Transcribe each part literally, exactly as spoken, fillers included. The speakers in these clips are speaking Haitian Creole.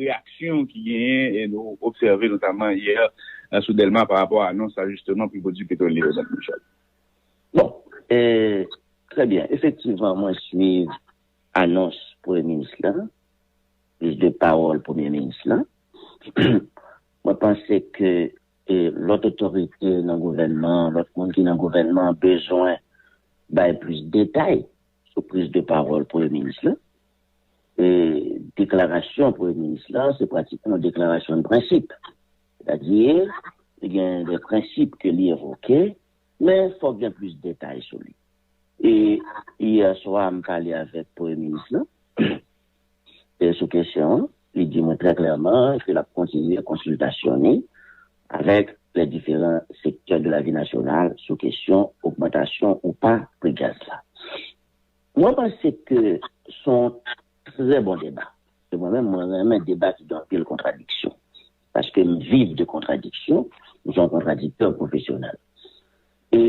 reyaksyon ki genyen e nou obsève notaman yè sou Dèlma pa rapò a anons sa jisteman pou pwodui petwolye yo, Mèt Michel? Bon, e, trè byen. Efektivman, mwen swiv anons premye minis la, priz de pawòl premye minis la. Mwen panse ke e, lòt otorite nan gouvènman, lòt moun ki nan gouvènman bezwen bay plis detay sou priz de pawòl premye minis la. E, deklarasyon premye minis la, se pratikman yon deklarasyon de prensip. Sètadi, li gen de prensip ke li evoke, men fòk gen plis detay sou li. E yè swa, m pale avèk premye minis la e sou kesyon an, li di mwen trè klèman ke l ap kontinye konsiltasyon li avèk les différents secteurs de la vie nationale sou kesyon ogmantasyon ou pa pri gaz la. Mwen panse ke se yon trè bon deba. E mwen menm, mwen renmen deba ki gen anpil kontradiksyon. Paske m viv de kontradiksyon, m se yon kontradiktè pwofesyonèl. E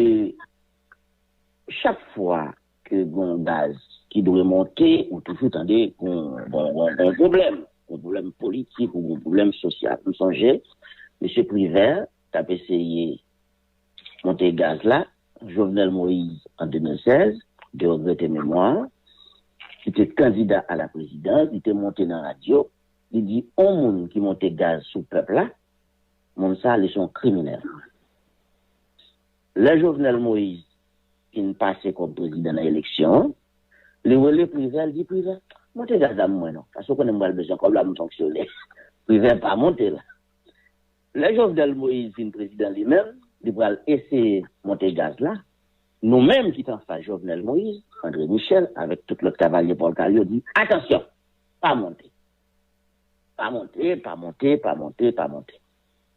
chak fwa ke gen yon gaz ki dwe monte, ou toujou tande gen yon pwoblèm, yon pwoblèm politik ou yon pwoblèm sosyal. M sonje, mesye Privè t ap eseye monte gaz la, Jovenel Moïse an de mil sèz, de regrete memwa, ki te kandida a la prezidans, li te monte nan radyo, li di yon moun ki monte gaz sou pèp la, moun sa li se yon kriminèl. Lè Jovenel Moïse fin pase kòm prezidan nan eleksyon an, li rele Privè, li di Privè, monte gaz la pou mwen non, paske w konnen m pral bezwen kòb la pou m fonksyone. Privè pa monte l. Lè Jovenel Moïse vin prezidan li menm, li pral eseye monte gaz la. Nou menm ki t anfas Jovenel Moïse, André Michel, avèk tout lòt kavalye Paul Carrier, di, atansyon, pa monte. Pa monte, pa monte, pa monte, pa monte.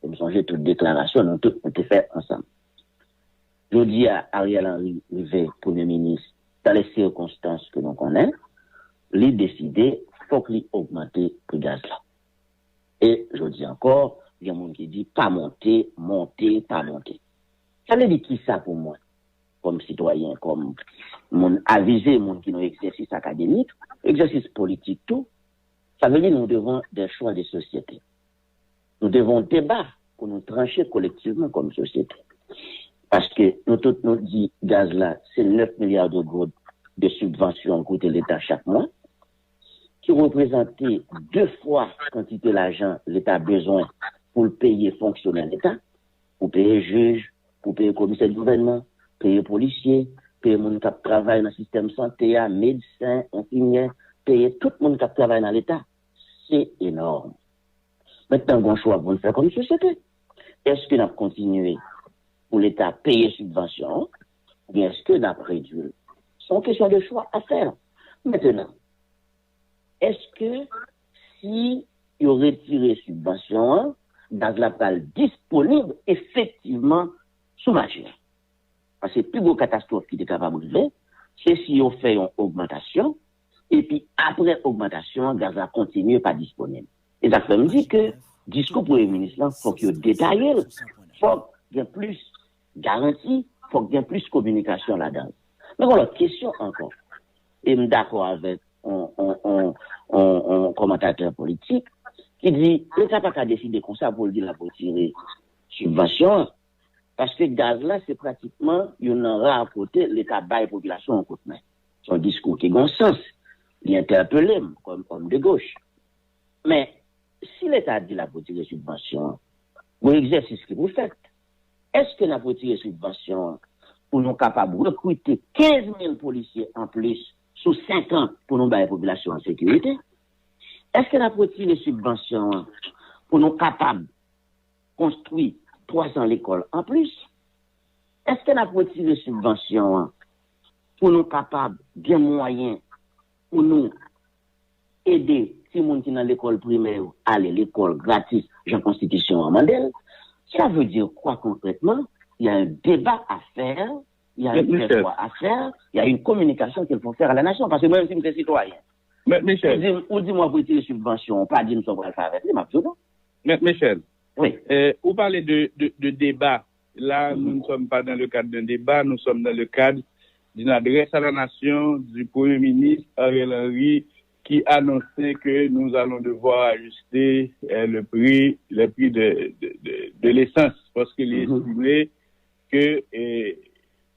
E m sonje tout deklarasyon nou tout nou te fè ansanm. Jodi a, Ariel Henry rive premye minis dans les circonstances ke nou konnen, li deside fòk li ogmante pri gaz la. E jodi ankò, gen moun ki di pa monte, monte, pa monte. Sa vle di kisa pou mwen, kòm sitwayen, kòm moun avize, moun ki nan egzèsis akademik, egzèsis politik tou? Sa vle di nou devan de chwa de sosyete. Nou devan yon deba pou nou tranche kolektivman kòm sosyete. Paske nou tout nou di gaz la se nèf milya de goud de sibvansyon l koute Leta chak mwa, ki reprezante de fwa kantite lajan Leta bezwen pou l peye fonksyonè Leta, pou peye jij, pou peye komisè gouvènman, peye polisye, peye moun k ap travay nan sistèm sante a, medsen, enfimyè, peye tout moun k ap travay nan Leta. Se enòm. Mentnan, gen yon chwa pou n fè kòm sosyete. Èske n ap kontinye pou Leta peye sibvansyon an, oubyen èske n ap redui l? Se yon kesyon de chwa a fè. Mentnan, èske si yo retire sibvansyon an, gaz la pral disponib efektivman sou mache a? Paske pi gwo katastwòf ki te kapab rive, se si yo fè yon ogmantasyon, epi apre ogmantasyon an, gaz la kontinye pa disponib. E sa k fè m di ke diskou premye minis lan, fòk yo detaye l, fòk gen plis garanti, fòk gen plis kominikasyon ladan l. Men gen lòt kesyon ankò. E m dakò avèk yon kòmantatè politik ki di Leta pa ka deside konsa pou l di l ap retire sibvansyon an. Paske gaz la se pratikman youn nan ra kote Leta bay popilasyon an kout men. Se yon diskou ki gen sans. Li entèpele m kòm òm de goch. Men, si Leta di l ap retire sibvansyon an, gen egzèsis ki pou fèt. Èske n ap retire sibvansyon an pou nou kapab rekrite kenz mil polisye anplis sou senk an pou nou bay popilasyon an sekirite? Èske n ap retire sibvansyon an pou nou kapab konstwi twa san lekòl anplis? Èske n ap retire sibvansyon an pou nou kapab gen mwayen pou nou ede timoun ki nan lekòl primè yo ale lekòl gratis jan konstitisyon an mande l? Sa vle di kwa konkrètman? Il y a un débat à faire, il y a un effort à faire, il y a une communication qu'il faut faire à la nation. Paske mwen menm si m se sitwayen, ou di m w ap retire sibvansyon, ou pa di m sa w pral fè avèk li, m ap di w non. Mèt Michel, Wi. Ou pale de, de, de deba. Là, nous ne sommes pas dans le cadre d'un débat, nous sommes dans le cadre d'une adresse à la nation du Premier ministre Ariel Henry qui annonçait que nous allons devoir ajuster euh, le prix, le prix de, de, de, de l'essence, parce que li estime ke eh,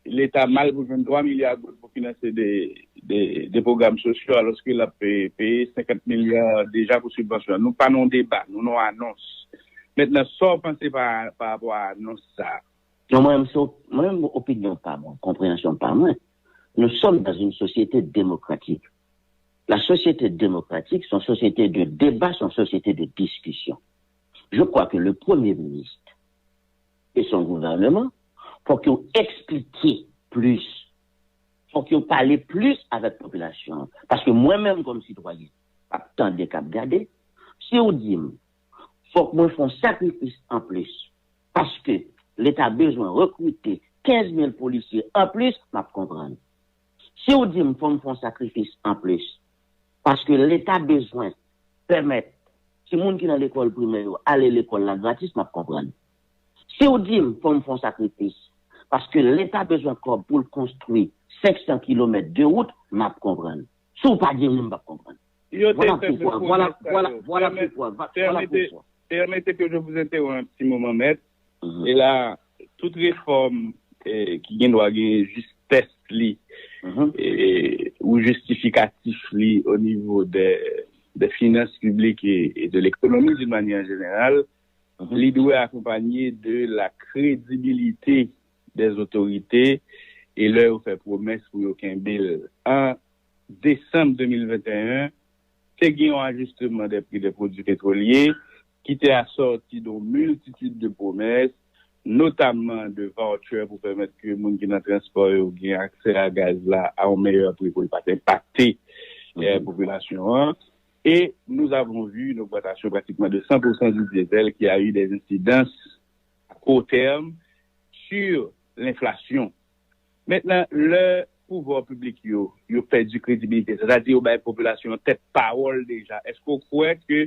Leta mal pou jwenn twa milya goud pou finanse de, de, de pwogram sosyo, alòske l ap peye, peye senkant milya deja pou sibvansyon. Nou pa nan deba, nou nan anons. Mentnan, sa w panse pa, pa rapò a anons sa a? Non, mwen menm, se mwen menm opinyon pa mwen, konpreyansyon pa mwen. Nous sommes dans une société démocratique. La société démocratique, c'est une société de débat, c'est une société de discussion. Je crois que le Premier ministre et son gouvernement, fòk yo eksplike plis, fòk yo pale plis avèk popilasyon an. Paske mwen menm kòm sitwayen, k ap tande, k ap gade, si w di m, fòk mwen fè yon sakrifis anplis, paske Leta bezwen rekrite kenz mil polisye anplis, m ap konprann. Si w di m fò m fè yon sakrifis anplis, paske Leta bezwen pèmèt timoun ki nan lekòl primè yo ale lekòl la gratis, m ap konprann. Si w di m fò m fè yon sakrifis, paske Leta bezwen kòb pou l konstwi senk san kilomèt de wout, m ap konprann. Si w pa gen moun, m p ap konprann. Yo te fè pwomès sa yo. Pèmete ke je vous interromps un petit moment, mèt. E la, tout refòm ki gen dwa gen jistès li ou jistifikatif li o nivo de, de finans piblik e, e de lekonomi d'une manière générale, li dwe akonpanye de la kredibilite des otorite e lè yo fè pwomès pou yo kenbe l. An desanm de mil venteyen, te gen yon ajisteman de pri de pwodui petwolye ki te asòti de yon miltitid de pwomès, notamman de voucher pou pèmèt ke moun ki nan transpò yo gen aksè a gaz la a yon meyè pri pou l pa t enpakte eh, popilasyon an. Et nous avons vu une augmentation pratiquement de cent pour cent du diesel qui a eu des incidences à court terme sur l'inflation. Mentnan, lè pouvwa piblik yo, yo pèdi kredibilite, sètadi yo bay popilasyon an tèt pawòl deja, èske w kwè ke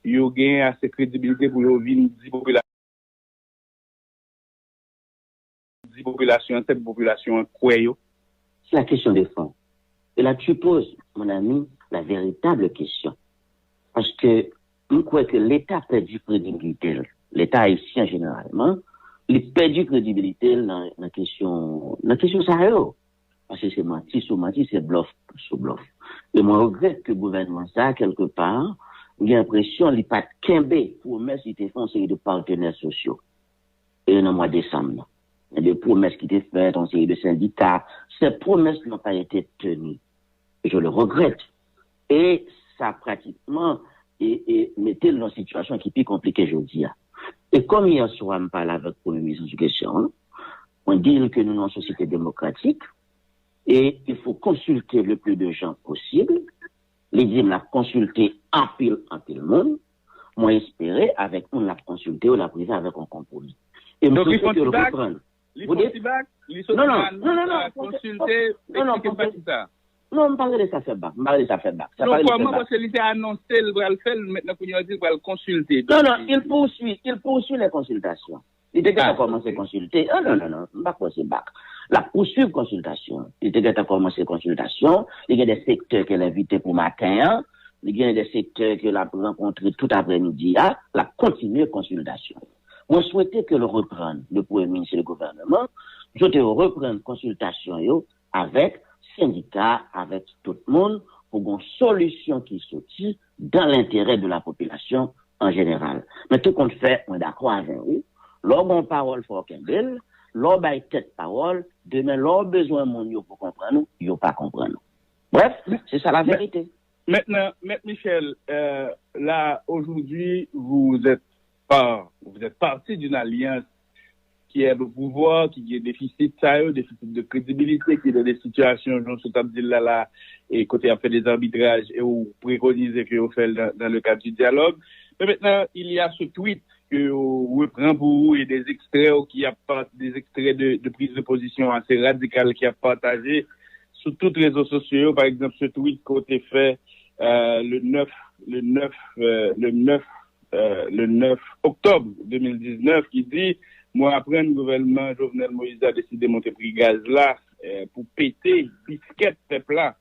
yo gen ase kredibilite pou yo vin di popilasyon di popilasyon an, tèt popilasyon an kwè yo? C'est la question de fond. Et là, tu poses, mon ami, la véritable question. Paske m kwè ke Leta pèdi kredibilite l. Leta ayisyen jeneralman, li pèdi kredibilite l nan, nan kesyon, nan kesyon sa yo. Paske se manti sou manti, se blòf sou blòf. E mwen regrèt ke gouvènman sa a, kèlkepa, m gen enpresyon li pa t kenbe pwomès li te fè yon seri de patnè sosyo. E nan mwa desanm nan. Gen de pwomès ki te fèt, yon seri de sendika. Ces promesses n'ont pas été tenues. Je le regrette. E sa pratikman e, e mete l nan sitiyasyon ki pi konplike jodi a. E kòm yè swa m pale avèk Premye Minis sou kesyon an, mwen di l ke nou nan yon sosyete demokratik e il faut consulter le plus de gens possible. Li di m l ap konsilte anpil, anpil moun. Mwen espere avèk moun l ap konsilte yo, l ap rive avèk yon konpwomi. E m swete ke l reprann. Li fè yon ti bak? Li sot nan anons sa, konsilte, eksplike m pati sa. Non, m pa rele sa fè bak. M pa rele sa fè bak. Non, kòman? Paske li te anonse l pral fè l, mentnan kounye a yo di l pral konsilte. Non, non, il poursuit, il poursuit les consultations. Li te gentan kòmanse konsilte. Ah, non, non, non, non, m pa kwè se bak. L ap pouswiv konsiltasyon. Li te gentan kòmanse konsiltasyon. Li gen de sektè ke l envite pou maten an. Li gen de sektè ke l ap rankontre tout aprèmidi a. L ap kontinye konsiltasyon. Mwen swete ke l reprann, le premye minis e le gouvèneman, m swete yo reprann konsiltasyon yo avèk sendika, avèk tout moun, pou gen yon solisyon ki soti dans l'intérêt de la population en général. Men tou kont fè, mwen dakò avè w, wi. Lè w gen yon pawòl, fò w kenbe l. Lè w bay tèt pawòl, demen lè w bezwen moun yo pou konprann ou, yo pa konprann ou. Bref, se sa la verite. Maintenant, Maître Michel, euh, là, aujourd'hui, vous êtes par, vous êtes parti d'une alliance ki è o pouvwa, ki gen defisit sa yo, defisit de kredibilite, ki nan de sitiyasyon, jan w sot ap di l la, la, e kote y ap fè de arbitraj, e ou prekonize ke yo fè l dans, dans le cadre du dialogue. Men mentnan, il y a ce tweet ke yo repran pou ou, e de ekstrè ki ap, de ekstrè de, de priz de pozisyon ase radikal ki ap pataje sou tout rezo sosyo yo. Pa egzanp, ce tweet ke w te fè euh, le neuf, le neuf, euh, le neuf, euh, le neuf octobre deux mille dix-neuf ki di, mwen aprann gouvènman Jovenel Moïse a deside monte pri gaz la euh, pou pete biskèt pèp la.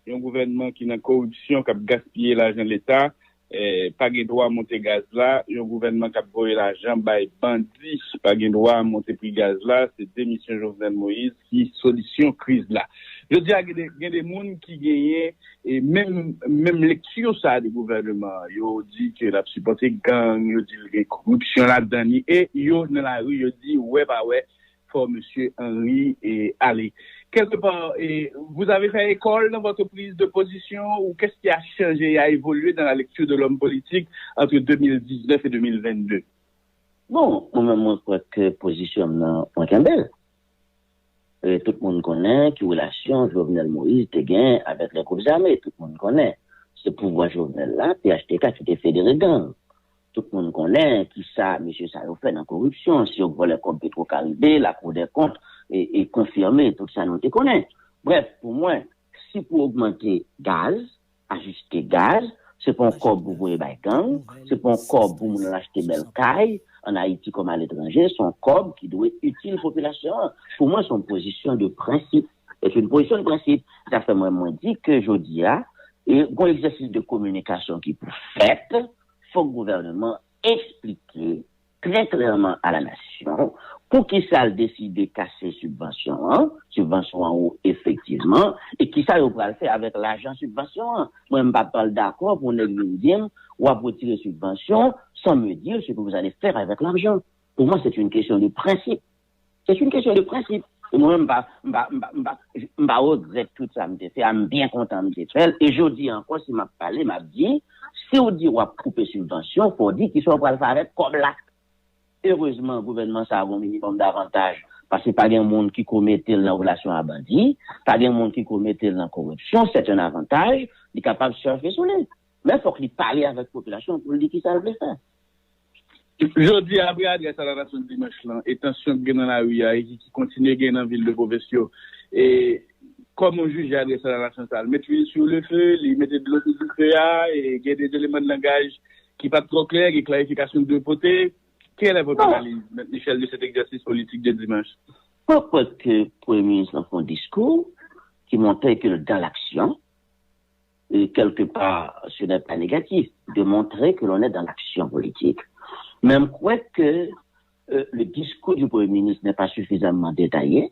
yon gouvènman ki nan koripsyon, k ap gaspiye lajan Leta, eh, pa gen dwa monte gaz la, yon gouvènman k ap voye lajan bay bandi pa gen dwa monte pri gaz la, se demisyon Jovenel Moïse ki solisyon kriz la. Jodi a, gen de, gen de moun ki genyen e menm, menm lekti sa de gouvènman an. Yo di ke l ap sipòte gang, yo di l gen koripsyon ladan li, e yo nan lari, yo di, wè pa wè, fò Mesye Henry e ale. Quelque part, et vous avez fait école dans votre prise de position ou qu'est-ce qui a changé et a évolué dans la lecture de l'homme politique entre deux mille dix-neuf et deux mille vingt-deux? Bon, mwen menm, mwen kwè ke pozisyon m nan, mwen kenbe l. E tout moun konnen ki relasyon Jovenel Moïse te gen avèk lè gwoup zame. Tout moun konnen. Se pouvwa Jovenel la, P H T K ki te federe gang. Tout moun konnen ki sa mesye sa yo fè nan koripsyon, si yo vòlè kòb Petro Caribe, Lakou dè kont e, e konfime tout sa nou te konnen. Brèf, pou mwen, si pou ogmante gaz, ajiste gaz, se pa yon kòb pou voye bay gang, se pa yon kòb pou moun al achte bèl kay an Ayiti kòm aletranje, se yon kòb ki dwe itil popilasyon an. Pou mwen, se yon pozisyon de prensip. Se yon pozisyon de prensip. Sa fè mwen, mwen di ke jodi a, e, gon egzèsis de kominikasyon ki pou fèt, fòk gouvènman eksplike trè klèman a la nasyon poukisa l deside kase sibvansyon an, sibvansyon an ou efektivman, e kisa yo pral fè avèk lajan sibvansyon an. Mwen, m pa pral dakò pou nèg vin di m, w ap retire sibvansyon sans me dire ce que vous allez faire avec l'argent. Pour moi, c'est une question de principe. Se yon kesyon de prensip. E mwen menm, m pa, m pa, m pa, m pa, m pa regrèt tout sa m te fè a, m byen kontan m te fè l. E jodi a ankò, si m ap pale, m ap di, si w di w ap koupe sibvansyon, fò w di kisa w pral fè avèk kòb la. Erezman, gouvènman sa a gen yon minimòm davantaj, paske pa gen moun ki ko mete l nan relasyon a bandi, pa gen moun ki ko mete l nan koripsyon, se yon avantaj, li kapab sèfe sou li. Men fòk li pale avèk popilasyon pou l di kisa l vle fè. Jodi a, apre adrès a la nasyon dimanch lan, e tansyon k gen nan lari a e ki, ki kontinye gen nan vil de pwovens yo, e kòman w jije adrès a la nasyon sa a? L met lwil sou le feu, li mete dlo sou dife a, e gen de eleman de langaj ki pa t twò klè, gen klarifikasyon de pote. Quelle est votre analyse, Mèt Michel, de cet exercice politique de dimanche? Mwen kwè ke premye minis lan fè yon diskou ki montre ke l dan laksyon. Et quelque part, ce n'est pas négatif de montrer que l'on est dans l'action politique. Mais je crois que euh, le discours du Premier ministre n'est pas suffisamment détaillé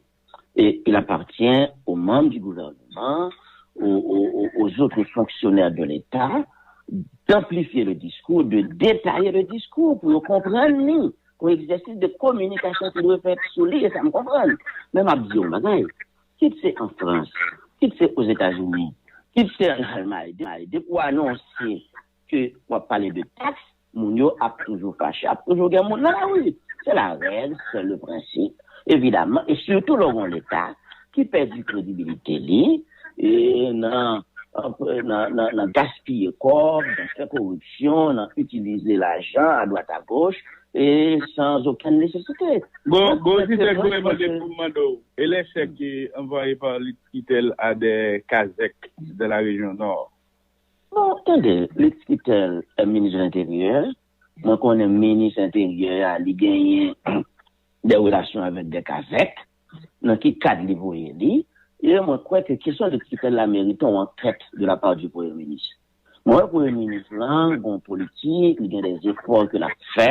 et il appartient aux membres du gouvernement, aux, aux, aux autres fonctionnaires de l'État, d'amplifier le discours, de détailler le discours pour comprendre nous, un exercice de communication qui doit être fait sur lui, et ça me comprend. Même à Guillaume Bagaille, kit se an Frans, kit se Ozetazini, kit se an Almay, depi w anonse ke w ap pale de taks, moun yo ap toujou fache, ap toujou gen moun nan lari. Se la règ, se le prensip, evidaman, e sitou lè w gen yon Leta ki pèdi kredibilite li e nan, nan, nan, nan gaspiye kòb, nan fè koripsyon, nan itilize lajan adwat agoch e sans aucune nécessité. Bon, bon, si se gouvernement de pou mande w, et les chèques envoyés par Litz Quitel à des kazèk dans la région nord. Bon, tande, Litz Quitel est ministre de l'Intérieur. Mwen konnen minis enteryè a, li genyen de relasyon avèk de kazèk, nan ki kad li voye li, e mwen kwè ke kesyon de kritè la merite yon ankèt de la part du premye minis. Mwen wè premye minis lan gon politik, li gen de zefò ke l ap fè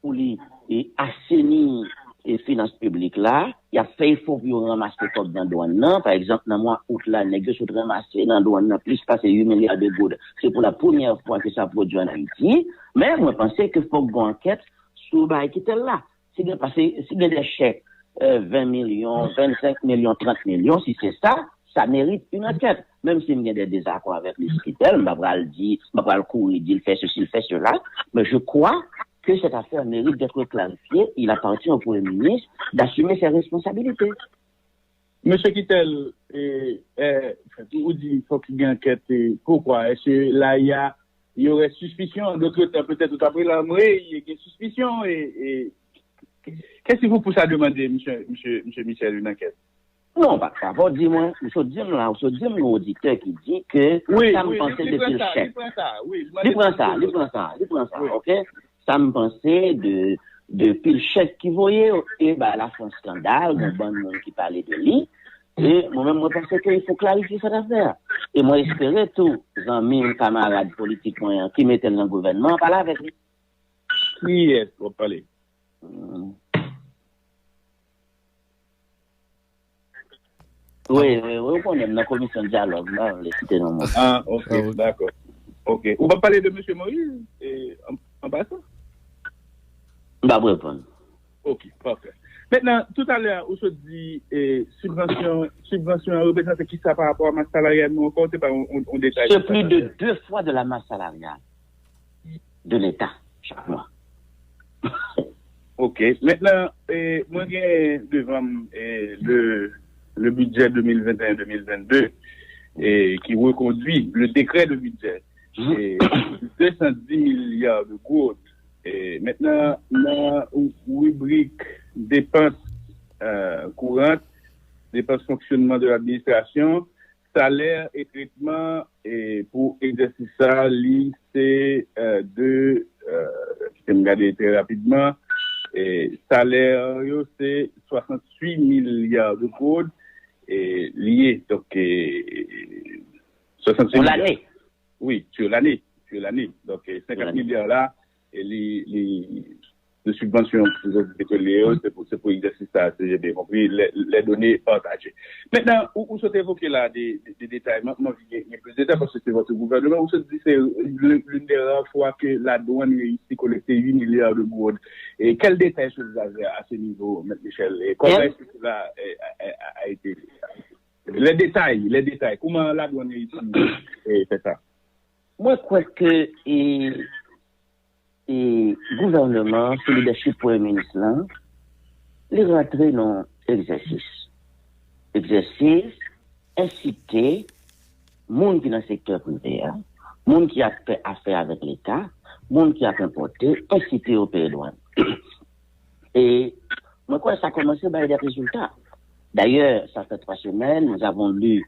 pou li e, aseni e, finans piblik la, y ap fè efò pou yo ranmase kòb nan dwàn nan. Pa egzanp, nan mwa out la, nèg yo sot ranmase nan dwàn nan plis pase uit milya de goud. Se pou la premyè fwa ke sa pwodui ann Ayiti. Men mwen panse ke fòk gon ankèt sou bagay ki tèl la. Si gen pase, si gen de chèk euh, ven milyon, vennsenk milyon, trant milyon, si se sa, sa merit yon ankèt. Menm si m gen de dezakò avèk Litz Quitel, m pa pral di, m pa pral kouri di l fè sesi, l fè sela, men je crois que cette affaire mérite d'être clarifiée. Il appartient au Premier ministre d'assumer ses responsabilités. Mesye Quitel, eh, eh, ou di fòk gen ankèt, eh, poukwa? Èske la y a, y aurait suspicion? D'autre temps, peut-être, ou t ap rele anmwey, gen suspicion, e, e, qu'est-ce qui vous pousse à demander, monsieur, monsieur, monsieur Michel, une enquête? Non, pa, pa fò di mwen, ou sot di m la, ou sot di m yon oditè ki di ke sa m panse de pil chèk. Li pran sa, li pran sa, li pran sa, ok? Sa m panse de, de pil chèk ki voye, e ba Lafrans skandal, gon bann moun ki pale de li. E mwen menm, mwen panse ke il fo klarifye sa afè a. E mwen espere tou, zanmi m, kamarad politik mwen an, ki mete l nan gouvènman an, pale avèk li. Kiyès w ap pale? Wi, wi, wi, ou konnen m nan komisyon dyalòg, m pa vle site non moun. Ah, ok, dakò. Ok. Ou pa pale de mesye Moïse, e, an, an pasan? M pa reponn. Ok, pafè. Mentnan, toutalè, ou sot di eh, sibvansyon sibvansyon an reprezante kisa pa rapò a mas salaryal nou ankò? Ou te bay yon, yon, yon detay C'est sou sa plus de talè. Deux fois de la masse salariale de l'État chaque mois. Ok. Mentnan, eh, mwen gen devan m eh, le, le budget deux mille vingt et un deux mille vingt-deux eh, ki rekondwi le décret de budget. Eh, deux cent dix milliards de gourdes. Eh, mentnan, nan ribrik depans eh, kourant, depans fonksyonman de ladministrasyon, salè e tretman eh, pou egzèsis sa, li se eh, de, eh, kite m gade trè rapidman, eh, salè yo se soixante-huit milliards de gourdes eh, li ye. Donk, eh, soixante-huit Pou milliards. Lane. Oui, sur l'année. Sur l'année. Donk, eh, senkant milya la, eh, li, li, de sibvansyon pou zòt petolye yo, se pou, se pou egzèsis sa, si j'ai bien compris, les, les données partagées. Maintenant, ou, ou sot evoke la de, de, de detay, mwen, mwen anvi gen, gen plis detay, paske se votre gouvernement, ou sot di se l'une l'une des rares fois que la douane réussit collecter huit milliards de gourdes. Et quel détail sur les affaires à ce niveau, Maître Michel? Et comment est-ce que cela eh, a, a, a été? Les détails, les détails. Comment la douane réussit eh, fait ça? Mwen kwè ke e, e, gouvènman an, sou lidèchip premye minis lan, li rantre nan egzèsis. Egzèsis ensite moun ki nan sektè prive a, moun ki ap fè afè avèk Leta, moun ki ap enpòte, ensite yo peye dwàn. E mwen kwè sa kòmanse bay de rezilta. D'ailleurs, ça fait trois semaines, nous avons lu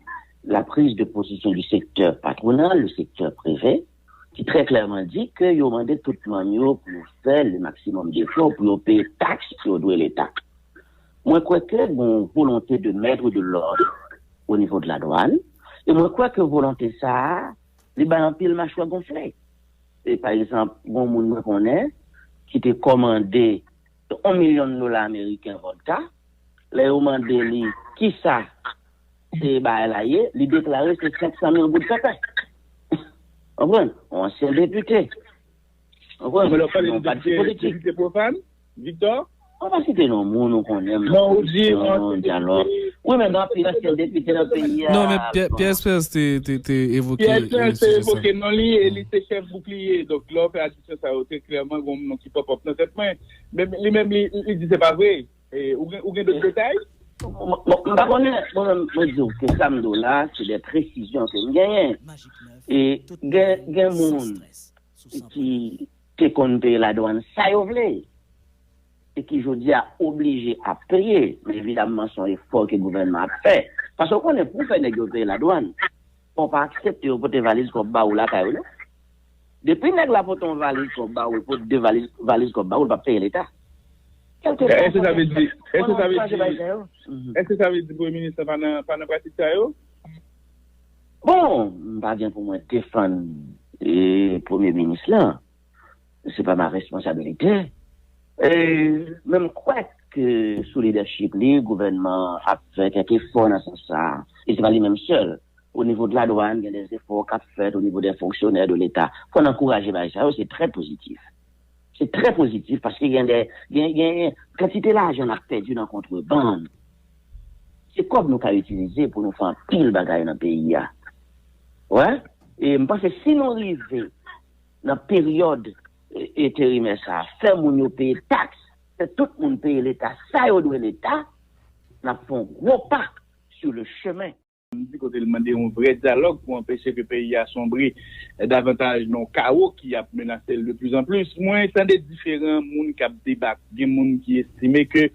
la prise de position du secteur patronal, le secteur privé, ki trè klèman di ke yo mande tout manm yo pou yo fè le maximum d'efforts pou yo peye taks yo dwe Leta. Mwen kwè ke gen yon volonte de mettre de l'ordre au niveau de la douane, e mwen kwè ke volonte sa a, li bay anpil machwè gonfle. E pa egzanp, gen yon moun mwen konnen ki te kòmande yon milyon dola ameriken vòdka, lè yo mande li kisa se bagay la ye, li deklare se senk san mil goud pèpè. Konprann? Yon ansyen depite. Konprann? Mwen lè w pale Yon de pati depite, politik. Depite pwofan, Victor? Mwen pa site non moun ou konnen m Non, ou di yon non, ansyen dyalòg. depite. Wi, men gen anpil ansyen depite nan peyi a. Non, men Pierre, Pierre Esperance te, te, te evoke Pierre eh, Esperance te sijè sa. Evoke non li e li se chèf boukliye. Donk, lè w fè adisyon sa yo, te klèman gen yon non ki pop up nan tèt mwen. Men li menm, li, li di se pa vre. E, ou gen, ou gen dòt detay? Bon, m pa konnen, mwen menm, mwen di w ke sa m di w la, se de presizyon ke m genyen. E gen, gen moun ki te konn peye ladwann sa yo vle, e ki jodi a oblije ap peye. Men evidamman, se yon efò ke gouvènman ap fè. Paske w konnen, pou w fè nèg yo peye ladwann, fò w pa aksepte yo pote valiz kòb ba ou lakay ou, non. Depi nèg la pote yon valiz kòb ba ou, li pote de valiz, valiz kòb ba ou, li p ap peye Leta. Kèlkeswa Èske sa vle di, èske sa vle bagay di, sa yo. Mhm. Èske sa vle di premye minis la pa nan, pa nan pratik sa yo? Bon, m pa gen pou mwen defann e, premye minis lan. Se pa ma responsabilite. E, men m kwè ke sou lidèchip li, gouvènman ap fè kèk efò nan sans sa. E se pa li menm sèl. O nivo de ladwann, gen de efò k ap fèt o nivo de fonksyonè de Leta. Fò n ankouraje bagay sa yo, se trè pozitif. Se trè pozitif paske gen de, gen, gen kantite lajan n ap pèdi nan kontrebann. Se kòb nou ka itilize pou nou fè anpil bagay nan peyi a. Wè? E m panse si nou rive nan peryòd e, enterimè sa a, fè moun yo peye taks, fè tout moun peye Leta sa yo dwe Leta, n ap fè yon gwo pa sur le chemin. Di kote l mande yon vrè dyalòg pou anpeche ke peyi a sonbre davantaj nan yon kawo ki ap menase l de plis an plis. Mwen tande diferan moun k ap debat. Gen moun ki estime ke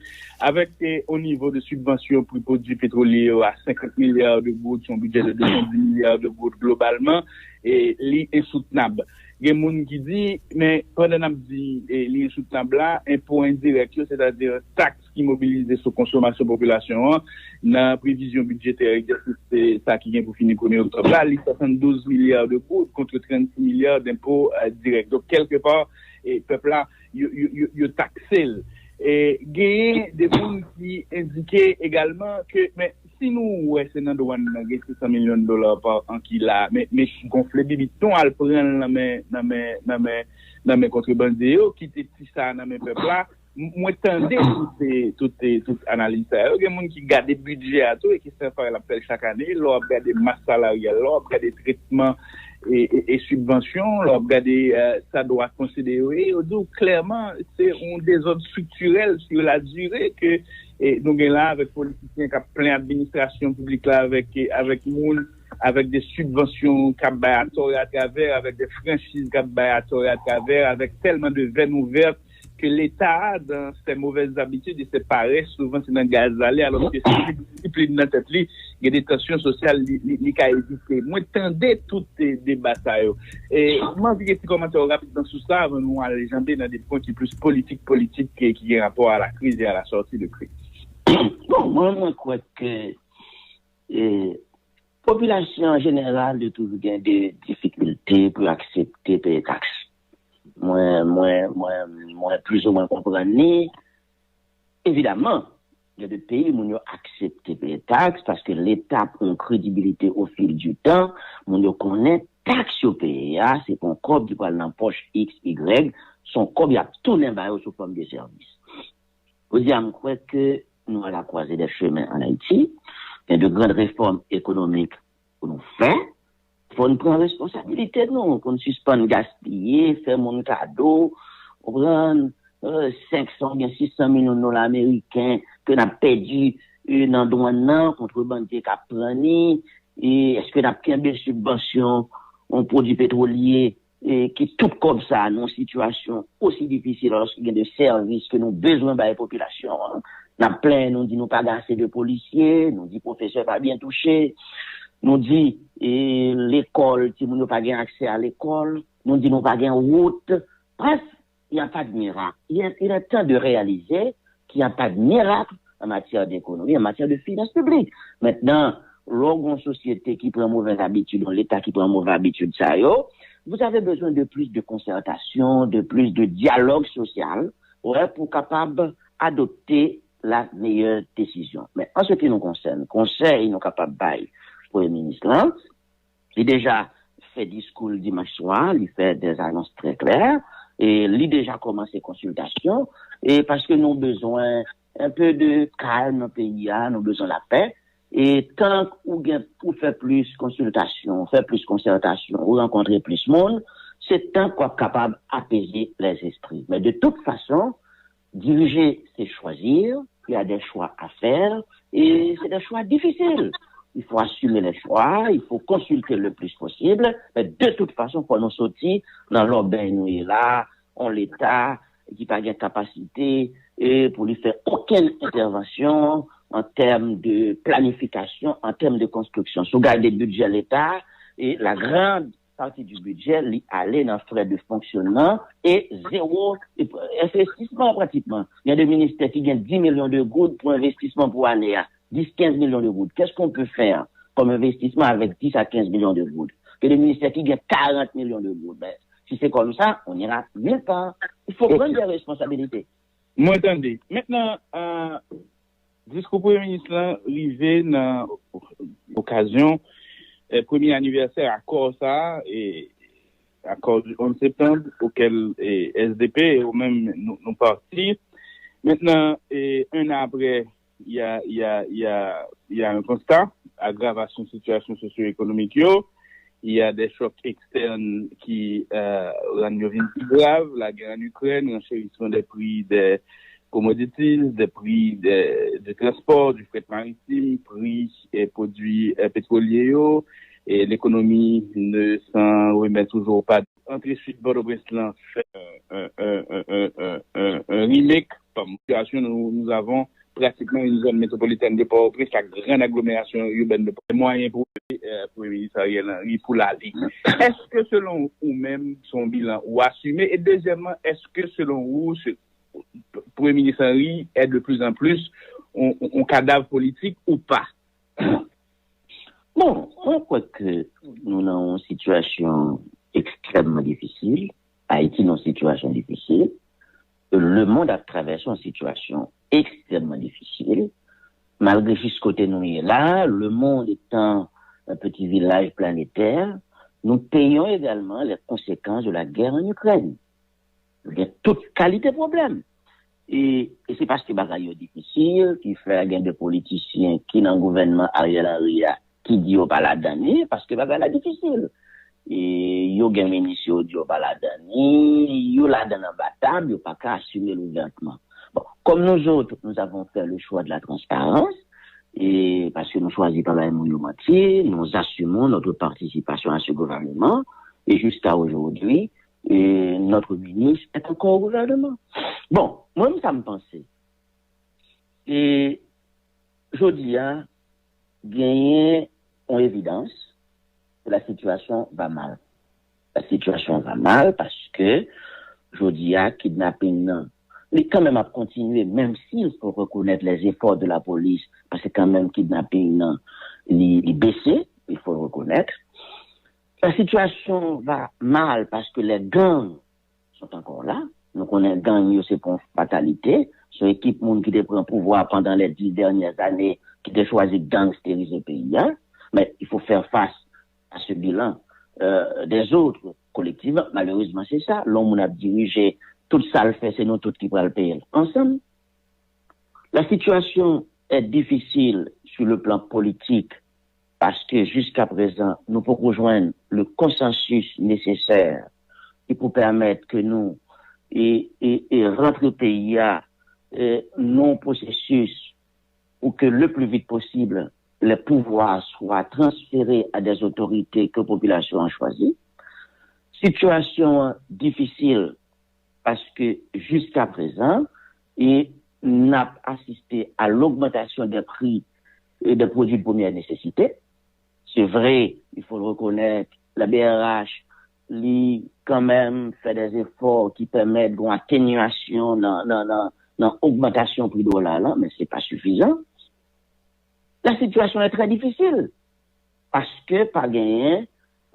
avèk eh, o nivo de sibvansyon pri pwodui petwolye yo a senkant milya de goud, se yon bidjè de de san dis milya de goud globalman, e li ensoutnab. Gen moun ki di, men pandan n ap di e, li ensoutenab la, enpo endirèk yo, sètadi taks ki mobilize sou konsomasyon popilasyon an, nan previzyon bidjetè egzèsis sa ki gen pou fini premye oktòb la, li swasanndouz milya de goud kont trannsis milya denpo e, dirèk. Donk, kèlkepa, e, pèp la, yo, yo, yo, yo takse l. E, genyen de moun ki endike egalman ke, men, si nou wè se nan dwàn nan gen sis san milyon dola pa an ki la, men, men gonfle bibit nou al pran l nan men, nan men, nan men, nan men kontrebandye yo, kite ti sa nan men pèp la. M- Mwen tande tout, tout, tout analiz sa yo. Gen moun ki gade bidjè a tou e ki se fè l ap fè l chak ane. Lè w ap gade mas salaryal, lè w ap gade tretman e, e, e sibvansyon, lè w ap gade e, sa dwa konsidere, yo di w klèman se yon dezòd striktirèl sur la durée ke e, nou gen la avèk politisyen k ap plen administrasyon piblik la avèk, e, avèk moun, avèk de sibvansyon k ap bay atò e atravè, avèk de franchiz k ap bay atò e atravè, avèk tèlman de veine ouverte ke Leta, dans ses mauvaises habitudes et ses paresses, souvan se nan gaz la li, alòske si li gen disiplin nan tèt li, gen de tansyon sosyal li, li, li ka evite. Mwen tande tout e, deba sa yo. E, m anvi gen ti kòmantè rapidman sou sa avan nou ale janbe nan de pwen ki plis politik, politik, e ki gen rapò a la kriz e a la sòti de kriz. Bon, mwen, mwen kwè ke e, popilasyon an jeneral yo toujou gen de difikilte pou yo aksepte peye taks. Mwen, mwen, mwen, mwen plizoumwen konprann li. Evidaman, gen de peyi moun yo aksepte peye taks paske Leta pran kredibilite au fil du temps, moun yo konnen taks yo peye a, se pa yon kòb ki pral nan pòch X, Y, se yon kòb y ap tounen ba yo sou fòm de sèvis. Jodi a, m kwè ke nou à la croisée des chemins en Haïti. Gen de grandes réformes économiques pou nou fè. Fò n pran responsabilite nou, pou n sispann gaspiye, fè moun kado, konprann, senk san oubyen sis san milyon dola ameriken ke n ap pèdi nan dwàn nan, kontrebandye k ap pran li, e èske n ap kenbe sibvansyon yon pwodui petwolye e, ki tout kòb sa a nan yon sitiyasyon osi difisil alòske gen de sèvis ke nou bezwen bay popilasyon an. N ap plenyen, nou di nou pa gen ase de polisye, nou di pwofesè pa byen touche, nou di e, lekòl, timoun yo pa gen aksè a lekòl, nou di nou pa gen wout. Bref, il n'y a pas de miracle. Il est, il est temps de réaliser qu'il n'y a pas de miracle en matière d'économie, en matière de finances publiques. Maintenant, lè w gen yon sosyete ki pran movèz abitid, yon Leta ki pran movèz abitid sa yo, vous avez besoin de plus de concertation, de plus de dialogue social, ouais, pou kapab adopte la meilleure décision. Men an se ki nou konsène, konsèy nou kapab bay Premye Minis lan, li deja fè diskou l dimanch swa, li fè des annonces très claires, e li deja kòmanse konsiltasyon, e paske nou bezwen un peu de calme nan peyi a, nou bezwen lapè, e tank ou gen pou fè plis konsiltasyon, fè plis konsètasyon, ou rankontre plis moun, se tank w ap kapab apeze lèzespri. Men de tout fason, diriger, c'est choisir, il y a des choix à faire, et c'est des choix difficiles. Il faut assumer les choix, il faut consulter le plus possible, mais de toute façon, fò nou soti nan lòbèy nou ye la, yon Leta ki pa gen kapasite e, pou li fè okenn entèvansyon an tèm de planifikasyon, an tèm de konstriksyon. Si w gade bidjè Leta, e la grande partie du budget, li ale nan frè de fonksyonman e zewo envestisman pratikman. Gen de ministè ki gen dis milyon de goud pou envestisman pou ane a. Dis, kenz milyon de goud. Qu'est-ce qu'on peut faire comme investissement avec dix à quinze millions de goud? Gen de ministè ki gen karant milyon de goud. Ben, si c'est comme ça, on n'ira nulle part. Il faut prendre des responsabilités. Mwen tande. Mentnan, euh, diskou premye minis lan rive nan okazyon eh, premye anivèsè akò sa a, eh, accord du onze septembre auquel eh, S D P e ou menm nou, nou pati. Mentnan, eh, un an apre, il y a, il y a, il y a, il y a un constat, aggravation situation socio-économique yo, il y a des chocs externes qui euh, rann yo vin pi grav, la guerre en Ukraine, renchérissement des prix des commodities, des prix des, du transport, du fret maritime, prix et produits euh, pétroliers yo, et l'économie ne s'en remet toujours pas. Antre Sud Pòtoprens lan fè un, un, un, un, un, un, un remake. Bon, situation, nous, nous avons pratiquement une zone métropolitaine de Port-au-Prince, la grande agglomération urbaine de Port-au-Prince. Moyen pour euh, Premye Minis Ariel Henry pou l ale. Èske selon ou menm, se yon bilan ou asime? E dezyèmman, èske selon ou, se, Premye Minis Henry est de plus en plus yon, yon, yon kadav politik ou pa? Bon, mwen kwè ke nou nan yon sitiyasyon ekstrèmman difisil. Ayiti nan yon sitiyasyon difisil. Lemonn ap travèse yon sitiyasyon ekstrèmman difisil. Malgre jis kote nou ye la, lemonn etan un petit village planétaire, nous payons également les conséquences de la guerre en Ukraine. Gen tout kalite pwoblèm. E, e se paske bagay yo difisil ki fè gen de politisyen ki nan gouvènman Ariel Henry a ki di yo pa ladan li, paske bagay la difisil. E yo gen minis yo di yo pa ladan li, yo ladan anba tab, yo pa ka asime l ouvètman. Bon, comme nous autres, nous avons fait le choix de la transparence, et parce que nous choisissons pas moun yo manti, nous assumons notre participation à ce gouvernement, et jusqu'à aujourd'hui, et notre ministre est encore au gouvernement. Bon, mwen, sa m panse. E jodi a, genyen yon evidans ke la situation va mal. La situation va mal paske jodi a, kidnaping nan, li kanmenm ap kontinye, menm si il faut reconnaître les efforts de la police, paske kanmenm kidnaping nan, li, li bese, il faut le reconnaître. La situation va mal parce que les gangs sont encore là. Nou konnen gang yo se pa yon fatalite. Se yon ekip moun ki te pran pouvwa pandan les dix dernières années, ki te chwazi gangstérize peyi a. Mais il faut faire face à ce bilan euh, des autres collectivement. Malheureusement, c'est ça. Lè yon moun ap dirije, tout sa l fè, se nou tout ki pral peye l ansanm. La situation est difficile sur le plan politique parce que jusqu'à présent, nous pouvons rejoindre le consensus nécessaire qui pour permettre que nous et, et, et rentrer pays à euh, non processus pour que le plus vite possible les pouvoirs soient transférés à des autorités que la population a choisies. Situation difficile parce que jusqu'à présent, et n'a assisté à l'augmentation des prix et des produits de première nécessité. C'est vrai, il faut le reconnaître, la B R H, li kanmenm fè des efforts ki pèmèt gon atenyasyon nan, nan, nan, nan ogmantasyon pri dola la, men se pa sifizan. La situation est très difficile. Paske pa genyen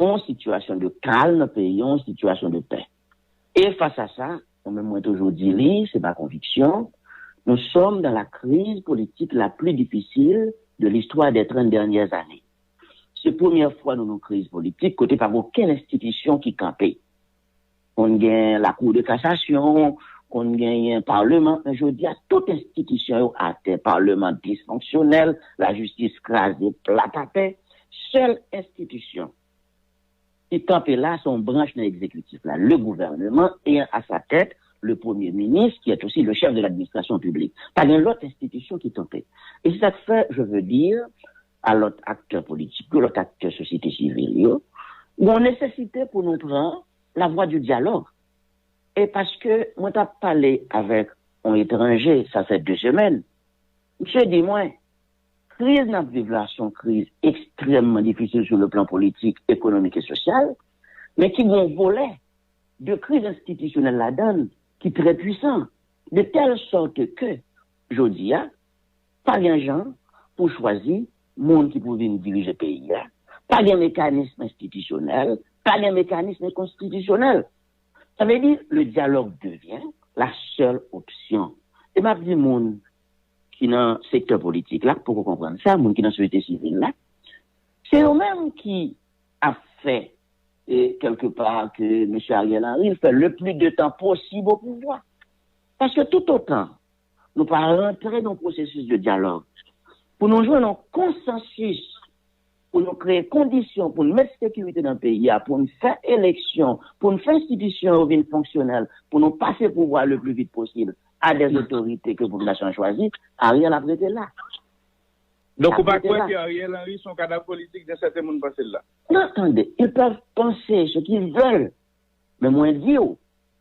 yon sitiyasyon de kalm nan peyi, yon sitiyasyon de pè. E fas a sa, mwen menm mwen toujou di li, se pa konviksyon, nous sommes dans la crise politique la plus difficile de l'histoire des trente dernières années. Se premyè fwa nou nan kriz politik kote pa gen okenn enstitisyon ki kanpe. Konn gen lakou de kasasyon, konn genyen palman, men jodi a tout enstitisyon yo atè, palman disfonksyonèl, lajistis kraze plat atè, sèl enstitisyon ki kanpe la se yon branch nan egzekitif la, le gouvernement ayant à sa tête le premier ministre qui est aussi le chef de l'administration publique. Pa gen lòt enstitisyon ki kanpe. E se sa k fè, je veux dire, a lòt aktè politik yo, lòt aktè sosyete sivil yo, gon nesesite pou nou pran la voie du dialogue. E paske mwen t ap pale avèk yon etranje, sa fè de semèn, misye di mwen, kriz n ap viv la se yon kriz ekstrèmman difisil sou le plan politik, ekonomik e sosyal, men ki gon volè de kriz enstitisyonèl ladan l ki trè pwisan, de tèl sòt ke, jodi a, pa gen jan pou chwazi moun ki pou vin dirije peyi a. Pa gen mekanism enstitisyonèl, pa gen mekanism konstitisyonèl. Sa vle di, le dialogue devient la seule option. E m ap di moun ki nan sektè politik la, ki poko konprann sa, moun ki nan sosyete sivil la, se yo menm ki ap fè, e, kèlke pa, ke mesye Ariel Henry fè le plis de tan posib o pouvwa. Paske toutotan nou pa rantre nan pwosesis de dyalòg, pou nou jwenn yon konsansis, pou nou kreye kondisyon, pou nou met sekirite nan peyi a, pou nou fè eleksyon, pou nou fè enstitisyon yo vin fonksyonèl, pou nou pase pouvwa le pli vit posib a des otorite ke popilasyon an chwazi, Ariel ap rete la. Donk ou pa kwè ke Ariel Henry se yon kadav politik jan sèten moun panse l la? Non, tande, ils peuvent penser ce qu'ils veulent. Men mwen di w,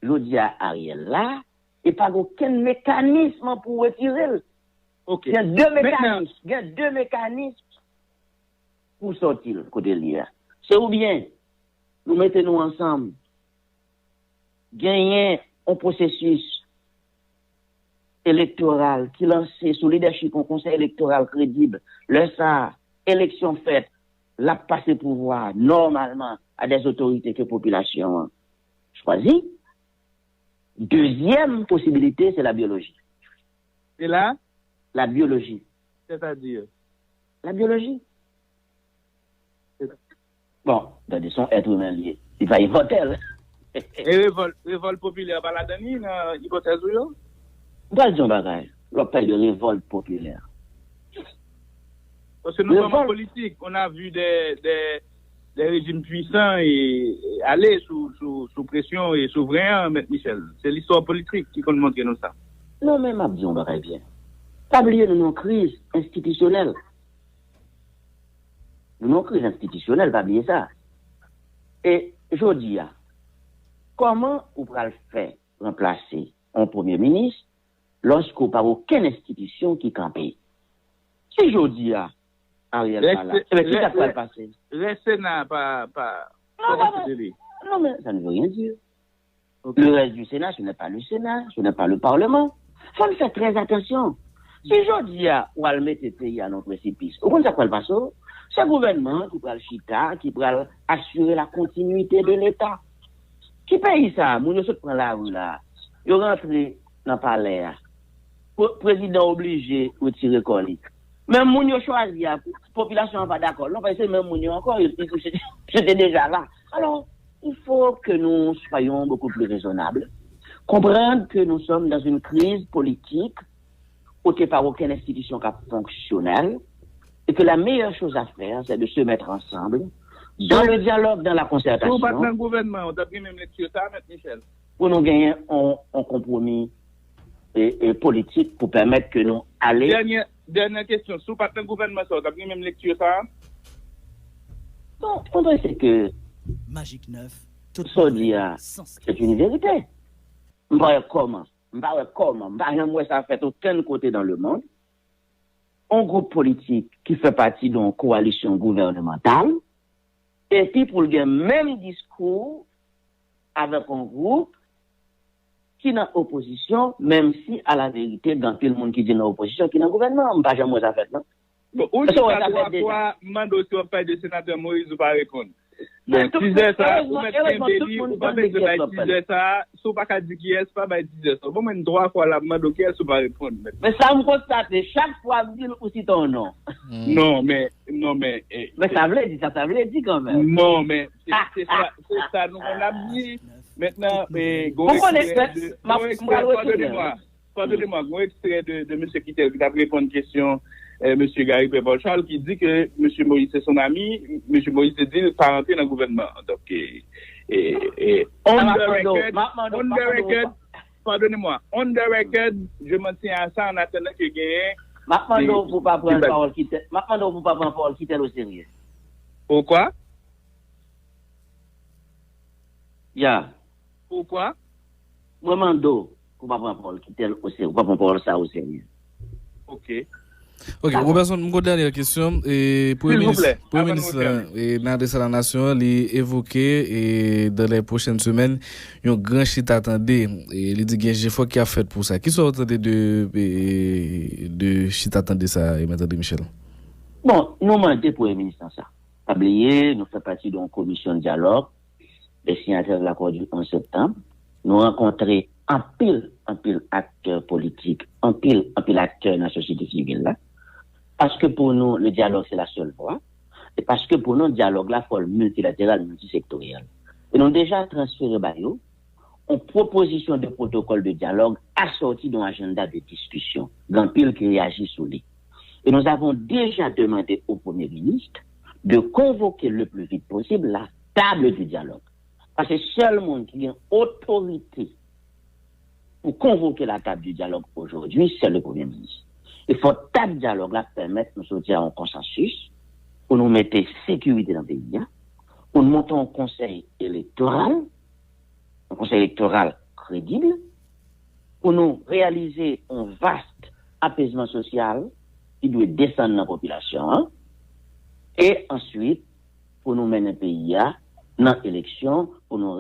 jodi a Ariel la, e pa gen okenn mekanism pou retire l. Ok. Gen de mekanism, gen de mekanism. pou sòti l kote l ye a. Se oubyen nou mete nou ansanm, genyen yon pwosesis elektoral ki lanse sou lidèchip yon konsèy elektoral kredib. Lè sa a, eleksyon fèt, l ap pase pouvwa a nòmalman a dè otorite ke popilasyon an chwazi. Dezyèm posibilite, se la byoloji. E la, La byoloji. Sètadi, La byoloji. Bon, tande, se yon èt imen l ye. Li pa imòtèl. E revòlt revòlt popilè pa ladan li nan ipotèz ou yo? M pral di yon bagay. Lè w ap pale de revòlt popilè. Paske nou kòman politik, on a vu des des des régimes puissants et, et aller sous sous sous pression et souvren an, mèt Michel. Se listwa politik ki konn montre nou sa. Non, men m ap di yon bagay byen. Pa bliye nou nan yon kriz enstitisyonèl. Nou nan yon kriz enstitisyonèl, pa bliye sa. E jodi a, kòman ou pral fè ranplase yon premye minis lòske w pa gen okenn enstitisyon ki kanpe? Si jodi a, Ariel pa la, ebyen ki sa k pral pase? Rès Sena pa pa Non, non, non, non, mais ça ne veut rien dire. Le reste du Sénat, ce n'est pas le Sénat, ce n'est pas le Parlement. Fò n fè trè atansyon. Si jodi a ou al mete peyi a nan presipis, ou konn sa k pral pase w? Se gouvènman an ki pral chita, ki pral asire la kontinwite de Leta. Ki peyi sa a? Moun yo sot pran lari la, yo rantre nan palè a. Prezidan oblije retire kò li. Menm moun yo chwazi a, popilasyon an pa dakò. Non, paske se menm moun yo ankò, yo te deja la. Alors, il faut que nous soyons beaucoup plus raisonnables, comprendre que nous sommes dans une crise politique kote pa okenn enstitisyon k ap fonksyonèl, et que la meilleure chose à faire, c'est de se mettre ensemble dans le dialogue, dans la concertation. Si w pa t nan gouvènman, ou t ap gen menm lekti sa, mèt Michel? Pou nou genyen yon konpwomi e, e politik pou pèmèt ke nou ale. Dènyè, dènyè kesyon, si w pa t nan gouvènman sa, w t ap gen menm lekti sa? Non, mwen panse ke Magic neuf, tout sa w di a, se yon verite. M pa wè kòman, m pa wè kòman, m pa janm wè sa fèt okenn kote dans le monde. Yon gwoup politik ki fè pati de yon kowalisyon gouvènemantal, epi pou l gen menm diskou avèk yon gwoup ki nan opozisyon, menm si a la verite gen anpil moun ki di nan opozisyon ki nan gouvènman an. M pa janm wè sa fèt non. Bon, ou chita twa fwa, m mande w si w ap pale de senatè Moïse, ou pa reponn. Bon, tizè sa, ou mèt kenbe li, ou pa bezwen bay tizè sa, si w pa ka di kiyès, pa bay tizè sa. Bon, mwen twa fwa la, m mande w kiyès, ou pa reponn. Men sa m konstate, chak fwa m di l, ou site yon non. Non, men, non, men. Men sa vle di, sa, sa vle di kanmenm. Non, men, se sa, se sa nou konn ap di. Mentnan, gon ekstrè de, gon ekstrè, padone mwen. Padone mwen, gon ekstrè de, de mesye Kitel ki t ap reponn kesyon eh, mesye Gary Pè Paul Charles ki di ke mesye Moïse se son ami, mesye Moïse te di l pa rantre nan gouvènman an. Donk, eh, eh, eh, on the record, on the record, pardonnez-moi, on the record, je m'en tiens à ça en attendant que genyen. M ap mande w pou pa pran pawòl Kitel, m ap mande w pou pa pran pawòl Kitel o serye. Poukwa? Ya. Poukwa? Mwen mande w pou pa pran pawòl Kitel o serye, ou pa pran pawòl sa o serye. Ok. Ok, Roberson, m gon dènyè kesyon. E, Premye Minis, Premye Minis nan adrese a la nasyon an, li evoke e, dans les prochaines semaines, yon gran chita tande. E, li di gen jefò ki ap fèt pou sa. Kisa w tande de, e, de chita tande sa, e, Mèt André Michel? Bon, nou mande Premye Minis lan sa. Pa bliye, nou fè pati de yon komisyon dyalòg, les signataires de l'accord du onze septembre. Nou rankontre anpil, anpil aktè politik, anpil, anpil aktè nan sosyete sivil la. Paske pou nou, le dialogue, c'est la seule voie. E paske pou nou, dyalòg la, fò l miltilateral, miltisektoryèl. E nou deja transfere ba yo yon pwopozisyon de pwotokòl de dyalòg asòti de yon ajanda de diskisyon. Gen anpil ki reyaji sou li. Et nous avons déjà demandé au Premier ministre de convoquer le plus vite possible la table du dialogue. Paske sèl moun ki gen otorite pou konvoke la table du dialogue aujourd'hui, c'est le Premier ministre. E fò tab dyalòg la pèmèt nou soti a yon konsansis pou nou mete sekirite nan peyi a, pou nou monte yon konsèy elektoral, yon konsèy elektoral kredib, pou nou reyalize yon vast apezman sosyal ki dwe desann nan popilasyon an, E answit, pou nou mennen peyi a nan eleksyon, pou nou